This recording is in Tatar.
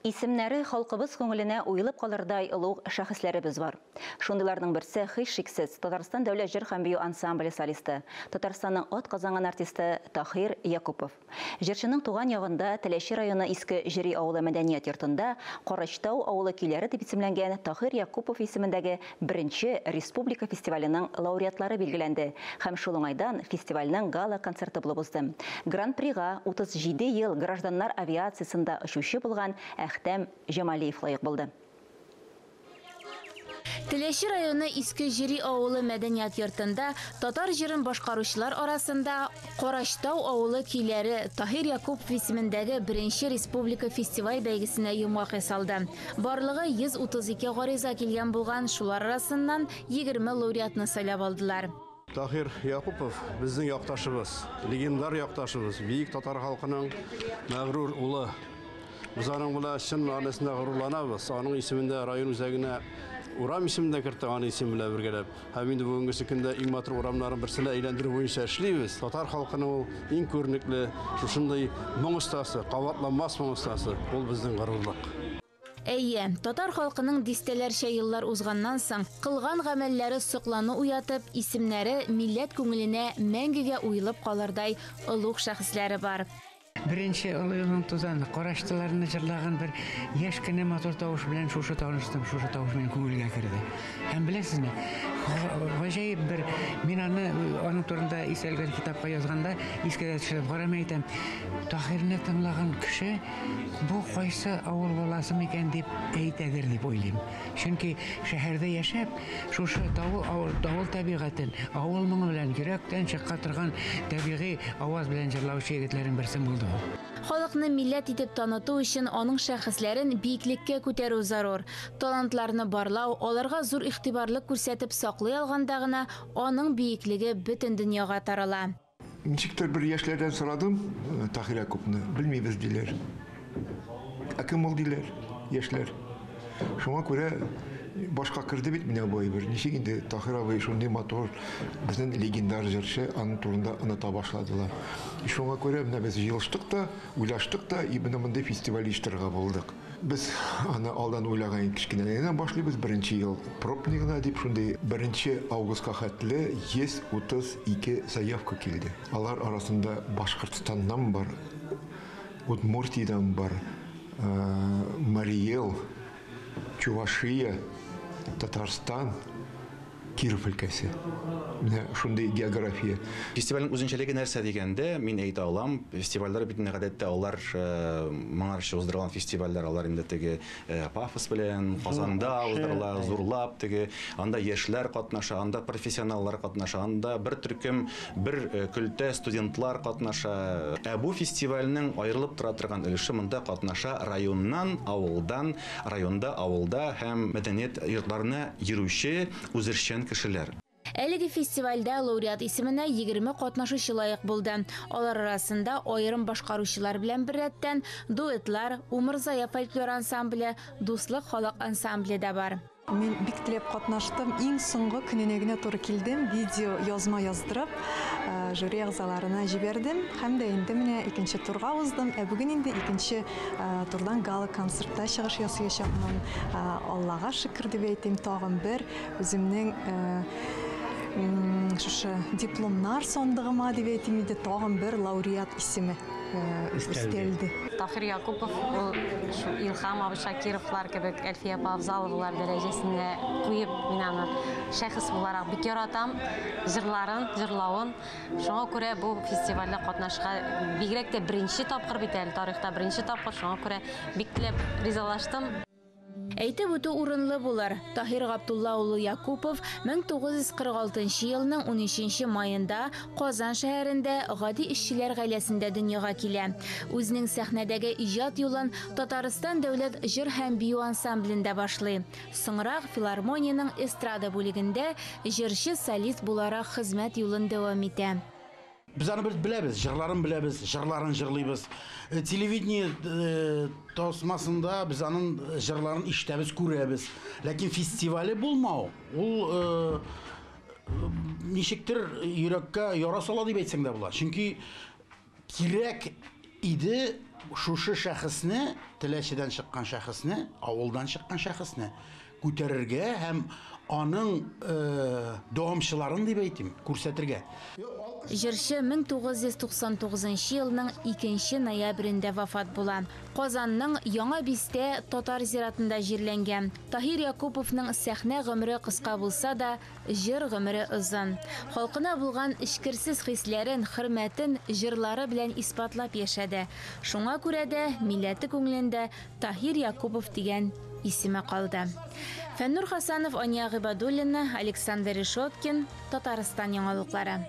Исемнәре халкыбыз күңеленә уелып калырдай олуг шәхесләребез бар. Шундыйларның берсе, һичшиксез, Татарстан дәүләт җыр һәм бию ансамбле солисты, Татарстанның атказанган артисты Таһир Якупов. Җырчының туган ягында, Теләче районы Иске Җөри авылы мәдәният йортында Карачтау авылы көйләре дип исемләнгән Таһир Якупов исемендәге беренче республика фестиваленең лауреатлары билгеләнде һәм шул уңайдан фестивальнең гала-концерты булып узды. Гран-прига 37 ел гражданнар авиациясендә очучы булган Әхтәм Җамалиев лаек булды. Теләче районы Иске Җөри авылы мәдәният йортында татар җырын башкаручылар арасында Карачтау авылы көйләре Таһир Якупов исемендәге беренче республика фестиваль бәйгесенә йомгак ясалды. Барлыгы 132 гариза килгән булган, шулар арасыннан 20 лауреатны сайлап алдылар. Таһир Якупов безнең якташыбыз, легендар якташыбыз, бөек татар халкының мәгърур улы. Без аның белән чын мәгънәсендә горурланабыз. Аның исемендә район үзәгенә урам исемен дә керттек, аның исеме белән бергәләп. Һәм инде бүгенгесе көндә иң матур урамнарның берсенә әйләндерү буенча эшлибез. Татар халкының ул иң күренекле шушындый моң остасы, кабатланмас моң остасы. Ул безнең горурлык. Әйе, татар халкының дистәләрчә еллар узганнан соң, кылган гамәлләре соклану уятып, исемнәре милләт күңеленә мәңгегә уелып калырдай олуг шәхесләре бар. Беренче олы юлның тузаны, караштыларны җырлаган бер яшь кенә матур тавыш белән шушы таныштым, шушы тавыш минем күңелгә керде. Һәм беләсезме, гаҗәеп бер, мин аны, аның турында исәлгән китапка язганда, искә дә төшереп карам әйтәм, Таһирны тыңлаган кеше бу кайсы авыл баласы микән дип әйтәдер дип уйлыйм. Чөнки шәһәрдә яшәп, шушы тавыл, авыл табигатен, авыл моңы белән йөрәктән чыга торган табигый аваз белән җырлаучы егетләрнең берсе булды ул. Халыкны милләт итеп таныту өчен аның шәхесләрен биеклеккә күтәрү зарур. Талантларны барлау, аларга зур игътибарлык күрсәтеп саклый алганда гына аның биеклеге бөтен дөньяга тарала. Ничектер бер яшьләрдән сорадым Таһир Якупны, белмибез диләр. Ә кем ул диләр яшьләр. Шуңа күрә башка керде бит менә бу әйбер. Ничек инде Таһир абый шундый матур, безнең легендар җырчы, аның турында оныта башладылар. Шуңа күрә менә без җыелыштык та, уйлаштык та, и менә мондый фестиваль оештырырга булдык. Без аны алдан уйлаган кечкенәдән башлыйбыз, беренче ел пробный гына дип, шундый беренче августка хәтле 132 заявка килде. Алар арасында Башкортстаннан бар, Удмуртиядән бар, Мариэл, Чувашия, Татарстан, Киров өлкәсе. Менә шундый география. Фестивальнең үзенчәлеге нәрсә дигәндә, мин әйтә алам, фестивальләр бит инде гадәттә алар моңарчы уздырылган фестивальләр, алар инде теге пафос белән Казанда уздырыла, зурлап теге, анда яшьләр катнаша, анда профессионаллар катнаша, анда бер төркем, бер көлтә студентлар катнаша. Ә бу фестивальнең аерылып тора торган өлеше монда катнаша районнан, авылдан, районда, авылда һәм мәдәният йортларына йөрүче үзешчән кешеләр. Әлеге фестивальдә лауреат исеменә 20 катнашучы лаек булды. Алар арасында аерым башкаручылар белән беррәттән дуэтлар, Умырзая фольклор ансамбле, Дуслык халык ансамбле дә бар. Мин бик теләп катнаштым. Иң соңгы көненә генә туры килдем. Видео язма яздырып, жюри әгъзаларына җибәрдем. Һәм дә инде менә икенче турга уздым. Ә бүген инде икенче турдан гала-концертта чыгыш ясаячакмын. Аллага шөкер дип әйтим, тагын бер үземнең шушы дипломнар сандыгыма дип әйтим инде, тагын бер лауреат исеме өстәлде. Таһир Якупов ул шу Илһам абый Шакировлар кебек, Әлфия апа Авзаловалар дәрәҗәсенә куеп, мин аны шәхес буларак бик яратам, җырларын, җырлавын. Шуңа күрә бу фестивальдә катнашка бигрәк тә беренче тапкыр бит әле, тарихта беренче тапкыр, шуңа күрә бик теләп ризалаштым. Әйтеп үтү урынлы булыр. Таһир Габдулла улы Якупов 1946 елның 13 маенда Казан шәһәрендә гади эшчеләр гаиләсендә дөньяга килә. Үзенең сәхнәдәге иҗат юлын Татарстан дәүләт җыр һәм бию ансамблендә башлый. Соңрак филармониянең эстрада бүлегендә җырчы-солист буларак хезмәт юлын дәвам итә. Без аны беләбез, җырларын беләбез, җырларын җырлыйбыз. Телевидение тасмасында без аның җырларын ишетәбез, күрәбез. Ләкин фестивале булмау, ул ничектер йөрәккә яра сала дип әйтсәң дә була. Чөнки кирәк иде Шушы шәхесне, Теләчедән чыккан шәхесне, авылдан чыккан шәхесне күтәрергә һәм аның дәвамчыларын дип әйтим, күрсәтергә. Җырчы 1999 елның 2 ноябрендә вафат була. Казанның Яңа Бистә татар зиратында җирләнгән. Таһир Якуповның сәхнә гомере кыска булса да, җыр гомере озын. Халкына булган эчкерсез хисләрен, хөрмәтен җырлары белән исбатлап яшәде. Шуңа күрә дә милләте күңелендә Таһир Якупов дигән исеме калды. Фәннур Хасанов, Ания Гыйбадуллина, Александр Решеткин, Татарстан яңалыклары.